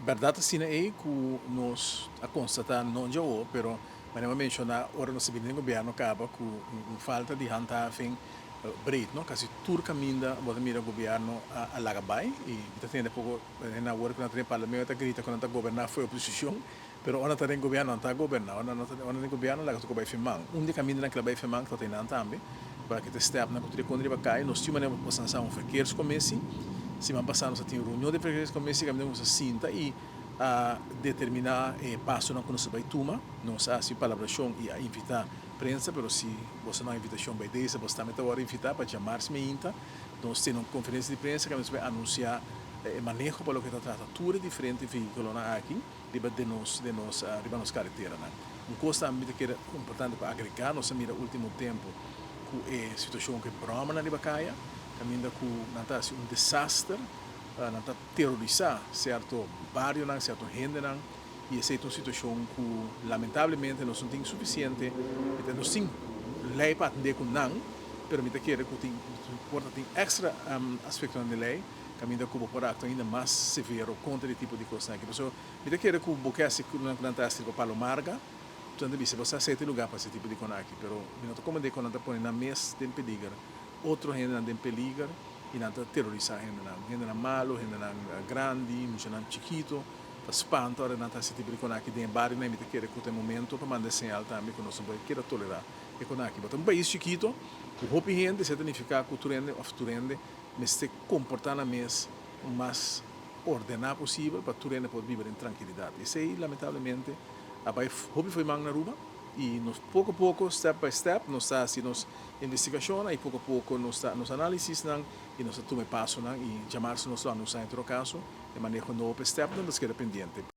Bèrdat asina ei ku nos a konstatá no djawo, pero manera mi a menshoná ora nos a bini den gobièrnu kaba ku un falta di handhaving breed, no? Kasi tur kaminda bo ta mira gobièrnu a laga bai i mi ta tende poko hende awor ku nan ta den parlamento ta grita ku nan ta goberná fo'i oposishon, pero ora nan ta den gobièrnu nan ta goberná, ora nan ta den gobièrnu laga tur ku bai firman. Un di e kamindanan ku la bai firman ta einan tambe. Pa ke ta stèpnan ku tur e kond riba kai, nos tin manera pa sansa un verkeerscommissie. Siman pasá nos a tin un reunion di verkeerscommissie kaminda nos a sinta i a determiná e pasonan ku nos ta bai tuma. Nos a hasi palabrashon i a invitá prensa, pero si boso no a invitashon bai desa, boso tambe ta wòrdu invitá pa djamars meinta. Nos tene un konferensia di prensa kaminda nos bai anunsiá e maneho pa loke ta trata tur e diferente vehíkulonan aki riba den nos den nos riba nos kareteranan. Un kos tambe mi ta kere importante pa agregá, nos a mira último tempu ku e situashon ku e bròmernan riba kaya, kaminda ku nan ta hasi un desaster, nan ta terorisá sierto barionan, sierto hendenan, i esei ta un situashon ku lamentablemente nos no tin sufisiente, nos tin lei pa atendé ku nan, pero mi ta kere ku tin por ta tin èkstra aspektonan di lei kaminda ku bo por aktua ainda mas severo kontra di tipo di kosnan aki. Pasobra mi ta kere ku bo ke hasi ku nan ta hasi riba Palo Marga, tur nan ta bisa bo sa sete lugar pa hasi tipo di kon aki, pero mi no ta komprende kon nan ta pone nan mes den peliger, otro hendenan den peliger i nan ta terorisa hendenan, hendenan malu, hendenan grandi, muchanan chikito ta spanta ora nan ta hasi tipo di kon aki den e barionan i mi ta kere ku ta e momento pa manda e señal tambe ku nos no por keda tolera e kon aki. Bo ta un pais chikito ku hopi hende, esei ta nifiká ku tur hende òf tur hende mester komportá nan mes mas ordená posibel pa tur hende por biba den trankilidat. Esei lamentablemente a bai hopi fo'i man na Aruba i nos poko poko, step by step, nos ta hasi nos investigashonnan i poko poko nos ta nos análisisnan i nos ta tuma e pasonan i djamarsa nos lo anunsiá en todo kaso e maneho nobo pa e stepnan, nos keda pendiente.